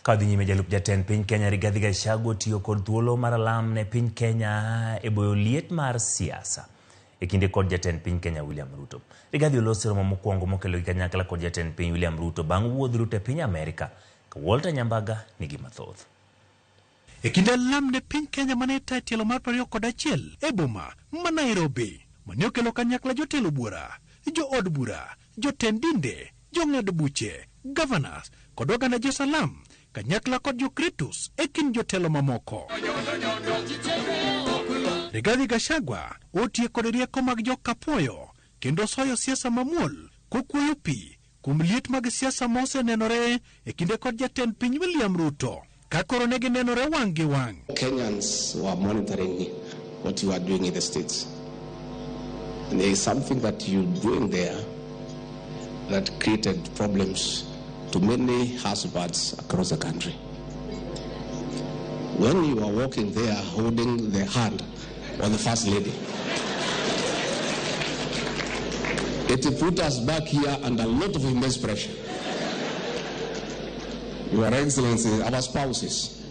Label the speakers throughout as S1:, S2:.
S1: Ka dhi nyime, jalup jatend piny Kenya Rigathi Gachagua otiyo kod thuolo mar alam ne piny Kenya e boyo liet mar siasa e kinde kod jatend piny Kenya William Ruto. Rigathi oloso romo mokwongo mokelo gi kanyakla kod jatend piny William Ruto bang' wuodh Ruto e piny Amerka. Ka Walter Nyambaga nigi mathoth.
S2: E kinde alam ne piny Kenya mane tayo tielo mar 21 e boma ma Nairobi, mane okelo kanyakla jotelo buora, jo od bura, jotend dinde, jong'ad buche, governors kod oganda jo-Salam kanyakla kod jokritus e kind jotelo mamoko. Rigathi Gachagua otiyo kod rieko mag jokapuoyo kendo soyo siasa mamuol kokuoyo pi kuom liet mag siasa mosenenore e kinde kod jatend piny William Ruto ka koro ne ginenore wang' gi wang'.
S3: Kenyans were monitoring what you are doing in the States. And there is something that you're doing there that created problems to many husbands across the country. When you are walking there holding the hand of the First Lady, it put us back here under a lot of immense pressure. Your Excellency, our spouses,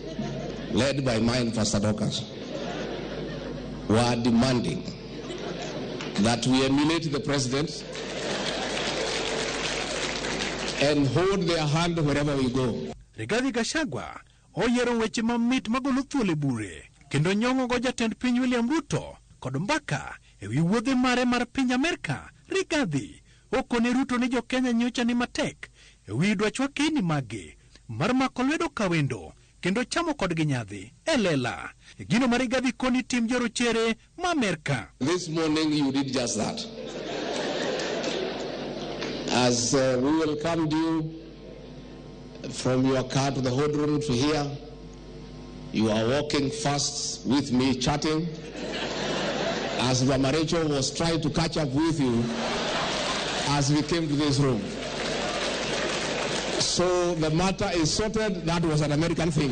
S3: led by mine, Pastor Dorcas, were demanding that we emulate the president and hold their hand wherever we go.
S2: Rigathi Gachagua oyiero weche mamit magolo thuol e bure kendo nyong'o go jatend piny William Ruto kod mbaka e wi wuodhe mare mar piny Amerka. Rigathi okone Ruto ni jo-Kenya nyocha ni matek e wi dwachwa keni mage mar mako lwedo kawendo kendo chamo kodgi nyadhi e lela. E gino ma Rigathi koni tim jorochere ma Amerka.
S3: This morning you did just that. As we welcomed you from your car to the hold room to here, you are walking fast with me, chatting, as Mama Rachel was trying to catch up with you as we came to this room. So the matter is sorted. That was an American thing.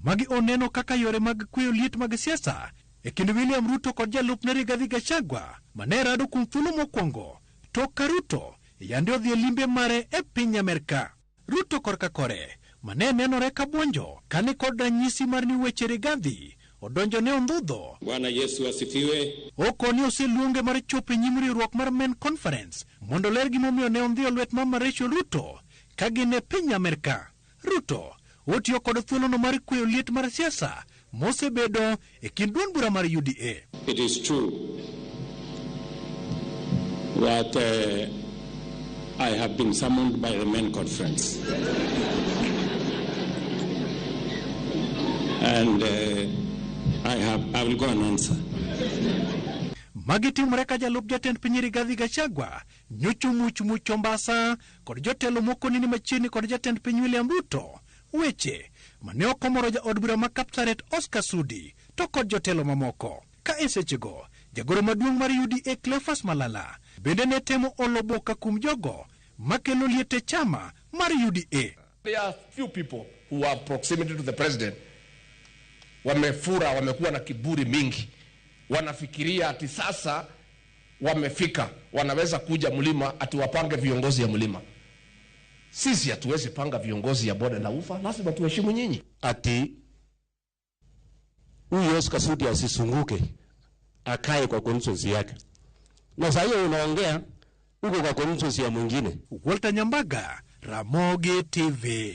S2: Magi oneno kaka yore mag kweyo liet mag siasa e kind William Ruto kod jalupne Rigathi Gachagua mane rado kuom thuolo mokwongo tok ka Ruto yande odhi e limbe mare e piny Amerka. Ruto korka kore mane nenore ka buonjo kane kod ranyisi mar ni weche Rigathi odonjo ne ondhudho.
S4: Bwana Yesu asifiwe.
S2: Okoni oseluonge mar chopo e nyim riwruok mar Men Conference mondo oler gimomiyo ne ondhiyo lwet Mama Rachel Ruto ka gin e piny Amerka. Ruto otiyo kod thuolono mar kweyo liet mar siasa mosebedo e kind duond bura mar UDA.
S4: It is true that I have been summoned by the Men Conference. And I will go and answer.
S2: Magi timore ka jalup jatend piny Rigathi Gachagua nyocho much mucho mbasa kod jotelo moko nini machiegni kod jatend piny William Ruto weche mane ok omoro jaod bura ma Kapsaret Oscar Sudi to kod jotelo mamoko. Ka e sechego, jagoro maduong' mar UDA Cleophas Malala bende ne temo olo boka kuom jogo makelo liet e chama mar UDA.
S3: There are few people who have proximity to the president. Wamefura, wamekuwa na kiburi mingi. Wanafikiria ati sasa wamefika, wanaweza kuja mlima ati wapange viongozi ya mlima. Sisi hatuwezi panga viongozi ya bonde la ufa, lazima tuheshimu nyinyi.
S5: Ati huyu Oscar Sudi asisunguke, akae kwa constituency yake. Na sasa hiyo unaongea uko kwa constituency ya mwingine.
S2: Walter Nyambaga, Ramogi TV.